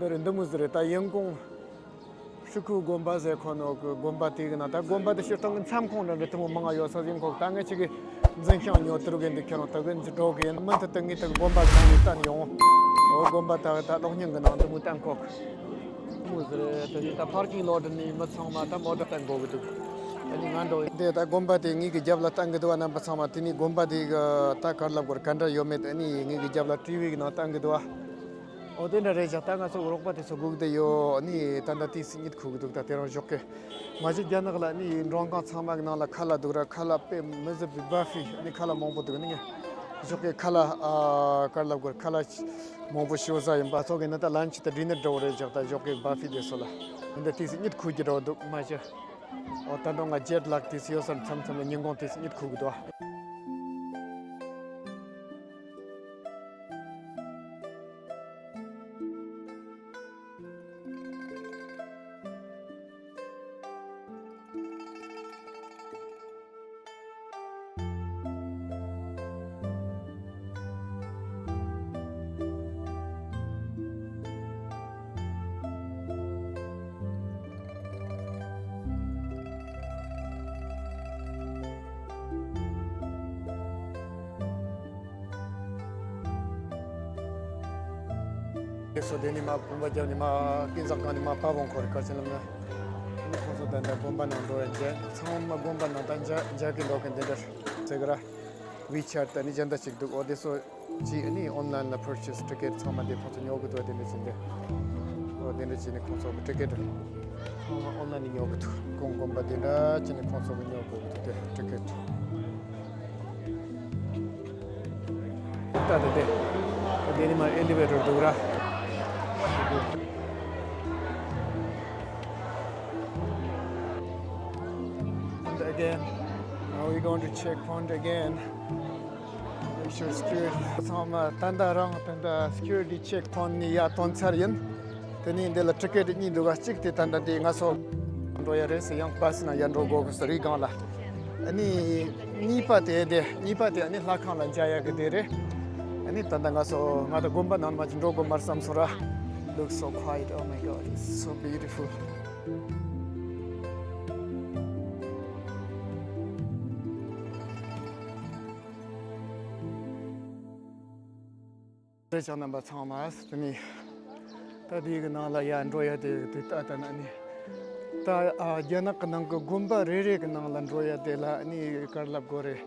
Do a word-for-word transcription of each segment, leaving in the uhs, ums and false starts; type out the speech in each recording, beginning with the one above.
རེད། འདི་མོ་ཟིག་རེད། ད་ཡིན་གོང་ཧྲི་ཁུ་དགོན་པ་ཟེར་ཁོ་ནོ་གི་དགོན་པ་དེ་གི་ནང་། ད་དགོན་པ་དེ་སྤྱིར་བཏང་གི་མཚམས་ཁོངས་འདྲ་འདྲ་དེ་མོ་མང་ང་ཡོད་ས་ཡིན་གོ། ད་ངས་ཅིག་གི་འཛིན་ཤང་ཉོ་དུར་གི་འདི་ཁྱེད་རང་ད་གི་འཛི་འགྲོ་གི་ཡིན། མུ་མཐུད་དུ་ངས་ད་གི་དགོན་པ་གི་ནང་ནས་བསྟན་ཡོང་། འོ་དགོན་པ་ད་གི་ད་གློག་བརྙན་གི་ནང་འདི་མོ་བསྟན་གོ། འདི་མོ་ཟིག་རེད། དེ་ནས་ད་པར་ཀིང་ལོ་ཊི་ནས་མི་ཚང་མ་ད་མོ་ཊ་བསྟན་དགོས་གི་འདུག་ཨ་ནི་ང་འགྲོ་ཡིན། དེ་ད་དགོན་པ་དེ་ངེད་ཀྱི་རྒྱབ་ལ་བསྟན་གི་འདུག་བ། རྣམ་པ་ཚང་མ། དེ་ནས་དགོན་པ་དེ་གི་ད་ག་རེ་ལབ་དགོས་རེད། ག་འདྲ་ཡོད་མེད། ཨ་ནི་ངེད་ཀྱི་རྒྱབ་ལ་ཊི་ཝི་གི་ནང་བསྟན་གི་འདུག་བ། འོ་དེ་འདྲ་རེད་བཞག་ད་ང་ཚོ་རོགས་པ་དེ་ཚོ་སྒུག་བསྡད་ཡོད། ཨ་ནི་ད་ལྟ་ཏོག་ཙམ་གཉིད་ཁུག་གི་འདུག་ད་དེ་རིང་ཞོགས་ཀས་མ་གཞི་རྒྱ་ནག་ལ་ཨ་ནི་མགྲོན་ཁང་ཚང་མ་གི་ནང་ལ་ཁ་ལག་འདུག་ར། ཁ་ལག་དཔེ་མི་སྲིད་པའི་བྷ་ཧྥེ། ཨ་ནི་ཁ་ལག་མང་པོ་འདུག་ཨ་ནི་ངས་ཞོགས་ཀས་ཁ་ལག་ཨ་ག་རེ་ལབ་དགོས་རེད། ཁ་ལག་མང་པོ་ཤོར་ས་ཡིན་པ། ཚོགས་ཀྱི་ནི་ད་ལན་ཆི་ད་ཌི་ནར་འདྲ་བོ་རེད་བཞག་ད་ཞོགས་ཀས་བྷ་ཧྥེ་དེ་ཚོ་ལ། འདི་ཏོག་ཙམ་གཉིད་ཁུག་གི་འདྲ་བོ་འདུག་མ་གཞི། འོ་ད་དུང་ང་ཇེཊ་ལག་ཏོག་ཙམ་ཡོད་ས་མཚམས་མཚམས་ལ་ཉིན་གུང་ཏོག་ཙམ་གཉིད་ཁུག་གི་འདུག་དེ་སོ་དེ་ནི་མ་བུམ་པ་རྒྱབ་ནི་མ་ཀིན་ཟག་གང་ནི་མ་ཕ་བོང་ཁོ་རེ་གར་ཆེན་ལམ་ན། ནི་ཁོང་ཚོ་ད་ལྟ་དགོན་པ་ནང་འགྲོ་བའི་མཇལ། ཚང་མ་དགོན་པ་ནང་ད་མཇལ་མཇལ་གི་འགྲོ་གི་འདི་འདྲ་ཟེར་གི་ར། ཝི་ཆེ་ཊི་ད་ནི་ཇན་ད་ཅིག་འདུག་འོ་དེ་སོ་ཅི་ཨ་ནི་ཨོན་ལན་ལ་པར་ཆེས་ཊི་ཀེ་ཊི་ཚང་མ་དེ་ཁོང་ཚོ་ཉོ་གི་འདུག་དེ་འདྲ་ཅིག་འདི། འོ་དེ་འདྲ་ཅིག་ནི་ཁོང་ཚོ་གི་ཊི་ཀེ་ཊི་ཚང་མ་ཨོན་ལན་ནས་ཉོ་གི་འདུག་ཁོང་དགོན་པ་དེ་འདྲ་ཅིག་ནི་ཁོང་ཚོ་གི་ཉོ་དགོས་གི་འདུག་དེ་ཊི་ཀེ་ཊི། ད་དེ་དེ། དེ་ནི་མ་ཨེ་ལི་ཝེ་ཊར་འདུག་ར། And again, now we're going to checkpoint again. Make sure security. ཚང་མ་ད་ལྟ་རང་ད་ལྟ་སི་ཀུ་རི་ཊི་ཅེག་པོའིན་ཊི་ནས་ཡར་ཐོན་ཚར་ཡིན། དེ་ནས་འདི་ལ་ཊི་ཀེ་ཊི་གཉིས་འདུག་ག་གཅིག་དེ་ད་ལྟ་འདི་ང་ཚོ་འགྲོ་ཡ་རེད་ཟེར། ཡང་བྷ་སི་ནང་ཡར་འགྲོ་དགོས་གི་ཟེར་རི་སྒང་ལ། ཨ་ནི་གཉིས་པ་དེ་དེ་གཉིས་པ་དེ་ཨ་ནི་ལྷ་ཁང་ལ་མཇལ་ཡ་གི་དེ་རེད། ཨ་ནི་ད་ལྟ་ང་ཚོ་ང་ད་དགོན་པ་ནང་མ་ཅིག་འགྲོ་དགོས་མར་བསམ་སོང་ར། Looks so quiet. Oh my God, it's so beautiful. རེ་ཅང་རྣམ་པ་ཚང་མ་དེ་ནི་ད་དེའི་གི་ནང་ལ་ཡར་འགྲོ་ཡ་དེ་དེ་ལྟ་ལྟ་ན་ནི། ད་ཨ་རྒྱ་ནག་གི་ནང་གི་དགོན་པ་རེ་རེ་གི་ནང་ལ་འགྲོ་ཡ་དེ་ལ་ནི་ག་རེ་ལབ་དགོས་རེད།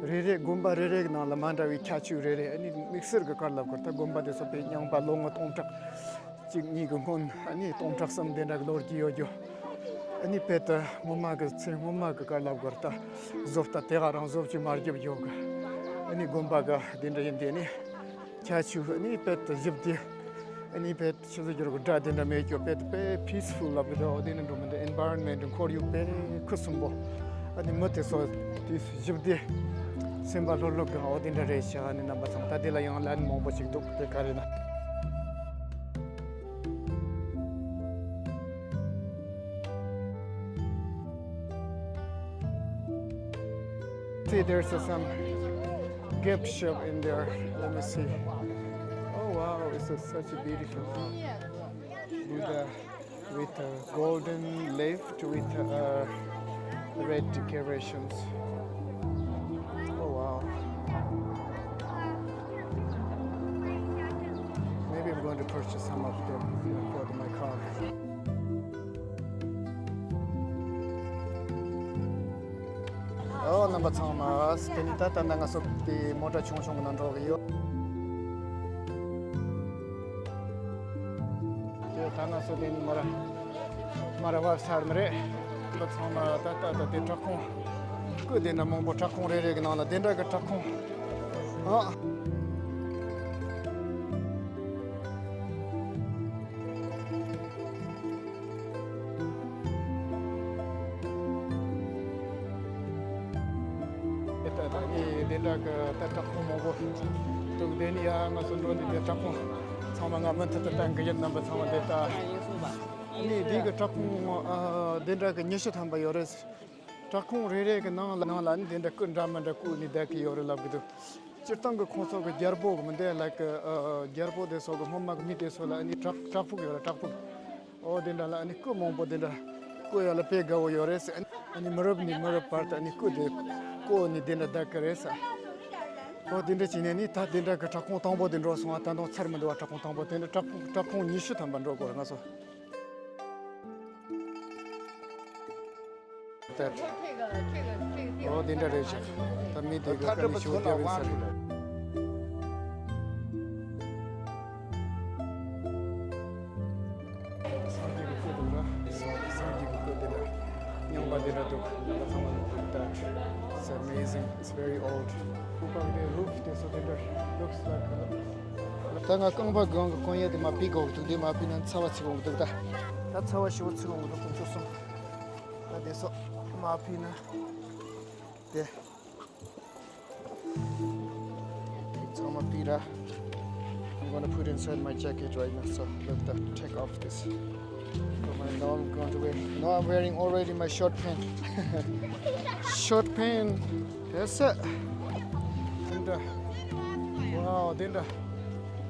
རེ་རེ་དགོན་པ་རེ་རེ་གི་ནང་ལ་མ་འདྲ་བའི་ཁྱད་ཆོས་རེ་རེ་ནི་དམིགས་བསལ་གི་ག་རེ་ལབ་དགོས་རེད། ད་དགོན་པ་དེ་ཚོ་དཔེ་རྙིང་པ་ལོ་ངོ་སྟོང་ཕྲག་གཅིག་གཉིས་ཀྱི་སྔོན། ཨ་ནི་སྟོང་ཕྲག་གསུམ་དེ་འདྲ་གི་ལོ་རྒྱུས་ཡོད་རྒྱུ། ཨ་ནི་དཔེ་ད་སྔོན་མ་གི་ཚེ་སྔོན་མ་གི་ག་རེ་ལབ་དགོས་རེད། ད་བཟོ་ལྟ་དེ་ག་རང་བཟོ་བཅོས་མ་བརྒྱབ་ཡོད་གི། ཨ་ནི་དགོན་པ་གི་དེ་འདྲ་ཡིན་དེ་ནི་ཁྱད་ཆོས། ཨ་ནི་དཔེ་ད་ཞིབ་དེ། ཨ་ནི་དཔེ་ཆུ་ཚོད་འགྱུར་གི་སྒྲ་དེ་འདྲ་མེད་རྒྱུ། དཔེ་དཔེ་པི་སི་ཕུལ་ལབ་གི་འདུག་འོ་དེ་ནི་འགྲོ་མི་འདུག་ཨེན་ཝའི་རོན་མེན་ཊི་ཁོར་ཡུག་དཔེ་ཁུ་སིམ་པོ། ཨ་ནི་མི་དེ་ཚོ་དེ་ཞིབ་དེ་སེམས་པ་ལྷོད་ལྷོད་གི། འོ་དེ་འདྲ་རེད་ཤག་ཨ་ནི་རྣམ་པ་ཚང་མ། ད་དེ་ལ་ཡང་ལན་མང་པོ་ཞིག་འདུག་དེ་ག་རེ་ན། See, there's some gift shop in there. Let me see. Oh wow, it's a, such a beautiful Buddha with a golden leaf with uh, red decorations. Oh wow. Maybe I'm going to purchase some of them, you know, for my car. ཨོ་རྣམ་པ་ཚང་མ། དེ་ནི་ད་ལྟ་ང་ཚོ་དེ་མོ་ཊ་ཆུང་ཆུང་གི་ནང་འགྲོ་གི་ཡོད། དེ་ད་ང་ཚོ་དེ་ནི་མར་མར་བབས་ཚར་ནི་རེད། རྣམ་པ་ཚང་མ་ད་ལྟ་ད་དེ་བྲག་ཁུང་། སྐུ་དེ་འདྲ་མང་པོ་བྲག་ཁུང་རེ་རེ་གི་ནང་ལ་དེ་འདྲ་གི་བྲག་ཁུང་། ཨ། དེ་ལྟ་དང་ཨེ་དེ་འདྲ་གི་ད་བྲག་ཁུང་མང་པོ་འདུག་དེ་ནི་ཡ་ང་ཚོ་འགྲོ་དུས་དེ་བྲག་ཁུང་ཚང་མ་ང་མུ་མཐུད་དུ་བསྟན་གི་ཡིན། རྣམ་པ་ཚང་མ་དེ་ལྟ། ཨ་ནི་དེ་གི་བྲག་ཁུང་ཨ་དེ་འདྲ་གི་ཉི་ཤུ་ཐམ་པ་ཡོད་རེད། བྲག་ཁུང་རེ་རེ་གི་ནང་ལ་ནང་ལ་ནི་དེ་འདྲ་སྐུ་འདྲ་མི་འདྲ་བཀོད་ནས་བསྡད་གི་ཡོད་རེད་ལབ་གི་འདུག་སྤྱིར་བཏང་གི་ཁོང་ཚོ་གི་རྒྱལ་པོ་གི་མི་འདུག་ལ་ཀི་ཨ་རྒྱལ་པོ་དེ་ཚོ་གི་སྔོན་མ་གི་མི་དེ་ཚོ་ལ་ཨ་ནི་བྲག་བྲག་ཕུག་ཡོད་ལ་བྲག་ཕུག་ཨོ་དེ་འདྲ་ལ་ཨ་ནི་སྐུ་མང་པོ་དེ་འདྲ་སྐུ་ཡོད་ལ་དཔེ་དགའ་བོ་ཡོད་རེད་ཟེར། ཨ་ནི་མི་རབས་ནས་མི་རབས་བར་དུ་ཨ་ནི་སྐུ་དེ་བརྐོས་ནས་དེ་འདྲ་བསྡད་ཀྱི་རེད་ཟེར། ཨོ་དེ་འདྲ་བྱས་ནས་ནི་ད་དེ་འདྲ་གི་བྲག་ཁུང་དང་པོ་དེ་འགྲོ་སོང་བ། ད་དུང་ཚར་མི་འདུག་བ། བྲག་ཁུང་དང་པོ་དེ་འདྲ་བྲག་ཁུང་བྲག་ཁུང་ཉི་ཤུ་ཐམ་པ་འགྲོ་དགོས་རེད་ང་ཚོ། ད་ཨོ་དེ་འདྲ་རེད་ཤག་ད་མི་དེ་ག་ཀ་ནི་ཤོད་རྒྱབ་ཡིན་ས་རེད། སངས་རྒྱས་ཀྱི་སྐུ་དེ་འདྲ། སངས་སངས་རྒྱས་ཀྱི་སྐུ་དེ་འདྲ། རྙིང་པ་དེ་འདྲ་འདུག་ད་ཚང་མ་འདུག་ད། It's amazing. It's very old. ཁོ་པ་དེ་རུབ་དེ་ཚོ་དེ་འདྲ་looks like. ད་ང་རྐང་པ་སྒང་གི་གོན་ཡས་དེ་མ་ཕུད་དགོས་འདུག་དེ་མ་ཕུད་ན་ཚ་བ་ཚིག་འོང་གི་འདུག་ད་ད་ཚ་བ་ཞེ་པོ་ཚིག་འོང་གི་འདུག་དུང་ཆུ་སོང་། ད་དེ་ཚོ་མ་ཕུད་ན་དེ། ཚང་མ་ཕུད་ར། I'm gonna put inside my jacket right now, so let that take off this. Come on, now I'm going to wear. Now I'm wearing already my short pant. Short pant. That's it. དེ་འདྲ། Wow, དེ་འདྲ།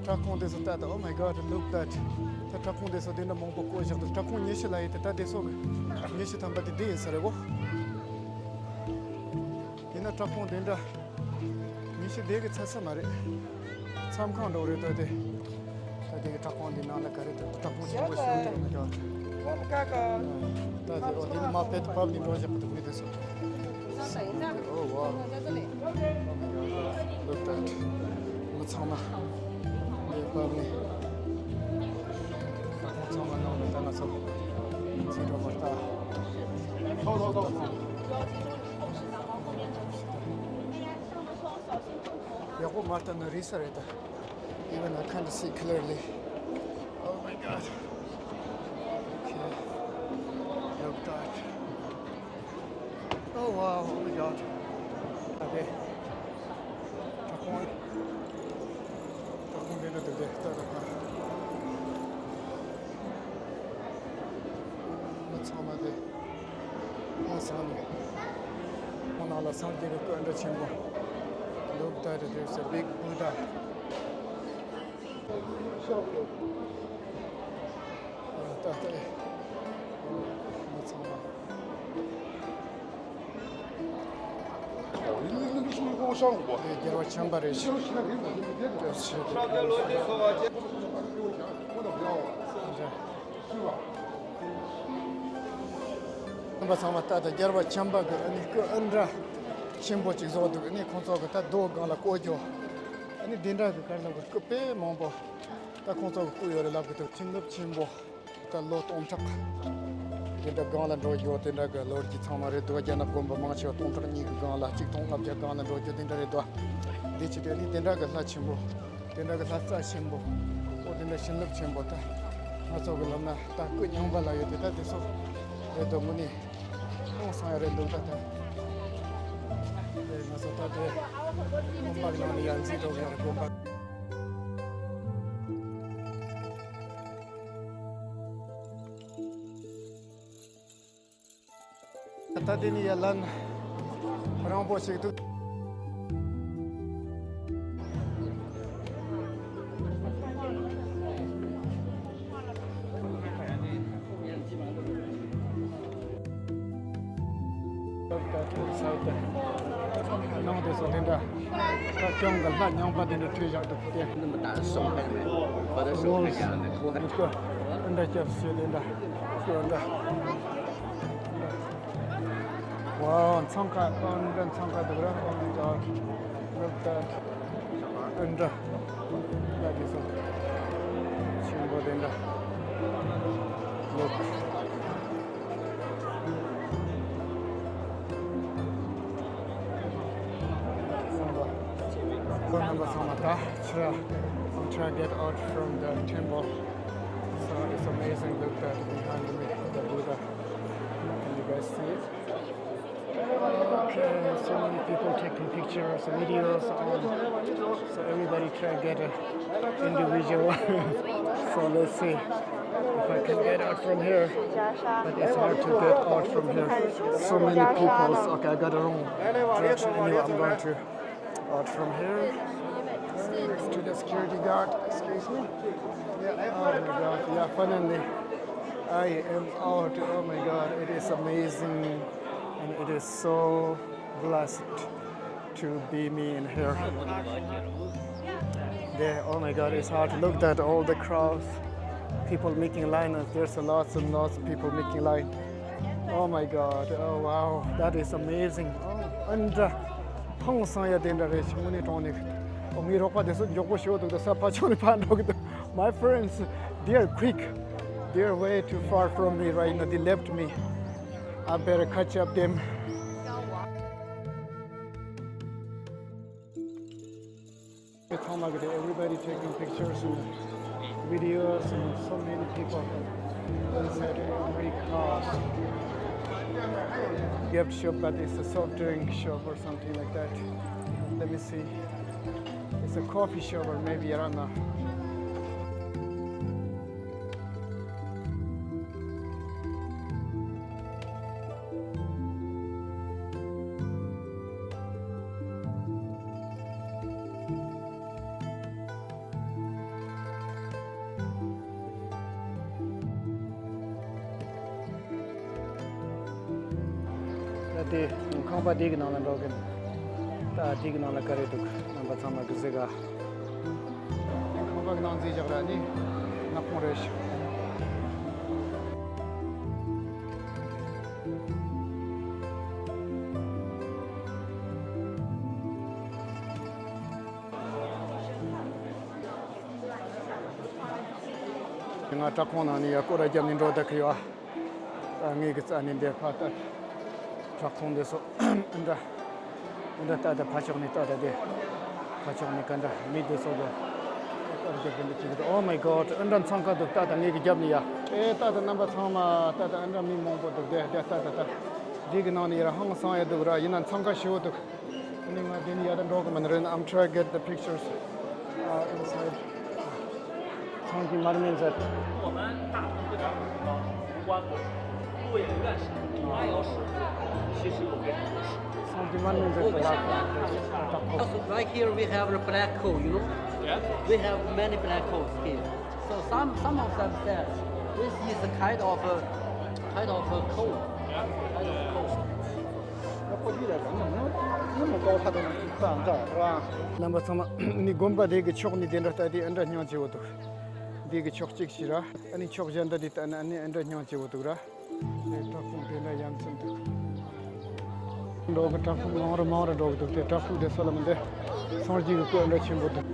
བྲག་ཁུང་དེ་ཚོ་ལྟ་དང་། Oh my God, look that. ད་བྲག་ཁུང་དེ་ཚོ་དེ་འདྲ་མང་པོ་བརྐོས་བཞག་འདུག་བྲག་ཁུང་ཉི་ཤུ་ལ་ཡོད་དེ། ད་དེ་ཚོ་གི་ཉི་ཤུ་ཐམ་པ་དེ་འདི་ཡིན་ས་རེད་གོ། ཡིན་ན་བྲག་ཁུང་དེ་འདྲ་ཉི་ཤུ་དེ་གི་ཚད་ས་མ་རེད། མཚམས་ཁང་འདྲ་བོ་རེད་ད་དེ། ད་དེ་གི་བྲག་ཁུང་འདི་ནང་ལ་ག་རེ་འདུག་བྲག་ཁུང་ཆེན་པོ་ཞིག་འདུག་མི་འདྲ། ད་དེ་འོ་དེ་ནི་མ་ཕེད་བབ་ནི་འགྲོ་བཞག་གི་འདུག་མི་དེ་ཚོ། Oh wow. Look at that. མི་ཚང་མ་འདི་བབ་ནི། བྲག་ཁུང་ཚང་མ་ནང་ལ་ད་ང་ཚོ་འཛུལ་འགྲོ་བར་ལྟ། ཡག་པོ་མ་ལྟ་ན་རིལ་ས་རེད་ད། Even I can't see clearly. Oh my God. Okay. Look that. Oh wow, oh my God. Okay. བྲག་ཁུང་། བྲག་ཁུང་འདི་འདྲ་འདུག་སྟེ། ད་ད་ཕ། མི་ཚང་མ་དེ། ཨ་སང་ནས། ཁོང་ནང་ལ་སངས་རྒྱས་ཀྱི་སྐུ་འདྲ་ཆེན་པོ། Look that, there's a big Buddha. ད་ལྟ་མི་ཚང་མ། དེ་རྒྱལ་བ་བྱམས་པ་རེད་ཤག་རྣམ་པ་ཚང་མ་ལྟ་དང་། རྒྱལ་བ་བྱམས་པ་གི་ཨ་ནི་སྐུ་ཨ་འདྲ་ཆེན་པོ་ཅིག་བཟོ་འདུག་ཨ་ནི་ཁོང་ཚོ་གི་ད་རྡོ་སྒང་ལ་བརྐོས་རྒྱུ། ཨ་ནི་དེ་འདྲ་གི་གར་ལ་གི་སྐུ་དཔེ་མང་པོ་ད་ཁོང་ཚོ་གི་བརྐོས་ཡོད་རེད་ལབ་གི་འདུག་མཐུན་རླབས་ཆེན་པོ། ད་ལོ་སྟོང་ཕྲག་དེ་འདྲ་སྒང་ལ་འགྲོ་རྒྱུ་དེ་འདྲ་གི་ལོ་རྒྱུས་ཚང་མ་རེད་འདུག་རྒྱ་ནག་དགོན་པ་མང་ཆེ་བ་སྟོང་ཕྲག་གཉིས་གི་སྒང་ལ་གཅིག་སྟོང་ལྔ་བརྒྱ་སྒང་ལ་འགྲོ་རྒྱུ་དེ་འདྲ་རེད་འདུག་འདི་ཅི་དེ་ནི་དེ་འདྲ་གི་ལྷ་ཆེན་པོ། དེ་འདྲ་གི་ལྷ་རྩ་ཆེན་པོ། ཨོ་དེ་འདྲ་བྱིན་རླབས་ཆེན་པོ་ད། ང་ཚོ་གི་ལམ་ན་ད་སྐུ་རྙིང་པ་ལ་ཡོད་དེ། ད་དེ་ཚོ་རེད་འདུག་དངོས་གནས་ཧང་སང་ཡ་རེད་འདུག་ད་ད། དེ་ང་ཚོ་ད་དེ་དགོན་པ་གི་ནང་ནས་ཡར་འཛེགས་འགྲོ་གི་ཡ་རེད་དགོན་པ། ད་དེ་ནི་ཡ་ལན་རིང་པོ་ཞིག་འདུག་ནང་དེ་ཚོ་དེ་འདྲ། ད་སྐྱོང་གི་ལྷ་རྙིང་པ་དེ་འདྲ་བྲིས་བཞག་འདུག་སྟེ། ཨོ་འདྲ་སྐྱབས་སུ་དེ་འདྲ་སྐྱོ་འདྲ། ཝའོ། འཚང་ཁ། ཨོ་འདྲ་འཚང་ཁ་འདུག་ར། ཨོ་འདྲ་ལོབ་ད། ཨོ་འདྲ་ལ་དེ་ཚོ་ཆེན་པོ་དེ་འདྲ་ལོབ། ཁོ་རྣམ་པ་ཚང་མ་ད་ཕྱིར། I'm trying to get out from the temple. So it's amazing. Look at behind me, the Buddha. Can you guys see it? Okay, so many people taking pictures, videos. Um, so everybody try to get a individual. So let's see if I can get out from here. But it's hard to get out from here. So many people. Okay, I got the wrong direction. Anyway, I'm going to Out from here. Thanks to the security guard. Excuse me. Yeah. Oh my God. Yeah, finally, I am out. Oh my God. It is amazing. And it is so blessed to be me in here. There, oh my God, it's hard. Look at all the crowds. People making line. There's a lots and lots of people making line. Oh my God. Oh wow. That is amazing. Oh, and uh, ཧང་སང་ཡ་དེ་འདྲ་རེད། ཞིང་ནས་གྲོང་ནས། ཨོ། ངའི་རོགས་པ་དེ་ཚོ་མགྱོགས་པོ་ཤོག་འདུག་ད་ས་ཕར་ཕྱོགས་ནས་ཕར་འགྲོ་གི་འདུག My friends, they are quick. They are way too far from me right now. They left me. I better catch up them. ཚང་མ་གི་དེ། Everybody taking pictures and videos and so many people inside every car. Gift shop, but it's a soft drink shop or something like that. Let me see. It's a coffee shop or maybe, I don't know. ད་དེ་ཁང་པ་འདི་གི་ནང་ལ་འགྲོ་གི་ཡིན། ད་འདི་གི་ནང་ལ་ག་རེ་འདུག་རྣམ་པ་ཚང་མ་གི་གཟིགས་ག་ཁང་པ་གི་ནང་འཛུལ་བཞག་ར་ནི་ནག་ཁུང་རེད་ཤག་ང་བྲག་ཁུང་ནང་ནས་ཡར་སྐོར་ར་བརྒྱབ་ནས་འགྲོ་བསྡད་ཀྱི་ཡོད། ད་ངའི་གི་རྩ་ནས་འདིར་ཕར་ལྟ། བྲག་ཁུང་འདི་སོ། འདྲ། འདྲ་ལྟ་ད་ཕར་ཕྱོགས་ནས་ལྟ་ད་དེ། ཕར་ཕྱོགས་ནས་ག་འདྲ་མི་འདི་སོ་གི། སྐོར་རྒྱབ་ཀྱི་འདི་ཅིག་འདུག Oh my God. འདྲ་འཚང་ཁ་འདུག་ལྟ་ད་ངའི་གི་རྒྱབ་ནས་ཡ། ཨེ་ལྟ་ད་རྣམ་པ་ཚང་མ་ལྟ་ད། འདྲ་མི་མང་པོ་འདུག་དེ་དེ་ལྟ་ད་ལྟ། འདི་གི་ནང་ནས་ཡར་ཧང་སང་ཡ་འདུག་ར། ཡིན་ན་འཚང་ཁ་ཞེ་པོ་འདུག་ཨ་ནི་ང་དེ་ནས་ཡར་ད་འགྲོ་གི་མིན་རེད། I'm try get the pictures uh, inside. ཚོང་ཀྱི་མར་མེ་མཛད། ཚོང་ཀྱི་མར་མེ་མཛད་པ་ལ། Also, right here we have a black coal, you know? Yeah? We have many black coals here. So some, some of them said this is a kind of a, kind of a coal. Kind of coal. རྣམ་པ་ཚང་མ་ནི་དགོན་པ་དེ་གི་ཕྱོགས་ནས་དེ་འདྲ་ལྟ་དུས་འདྲ་སྙིང་རྗེ་པོ་འདུག་འདི་གི་ཕྱོགས་གཅིག་ཞིག་ར། ཨ་ནི་ཕྱོགས་གཞན་དག་དེ་ལྟ་ན་ཨ་ནི་འདྲ་སྙིང་རྗེ་པོ་འདུག་ར། དེ་བྲག་ཕུག་དེ་འདྲ་ཡ་མཚན་འདུག་འགྲོ་གི་བྲག་ཕུག་མང་རུ་མང་རུ་འགྲོ་གི་འདུག་དེ་བྲག་ཕུག་དེ་སོ་ལ་མི་འདི་སངས་རྒྱས་ཀྱི་སྐུ་འདྲ་ཆེན་པོ་འདུག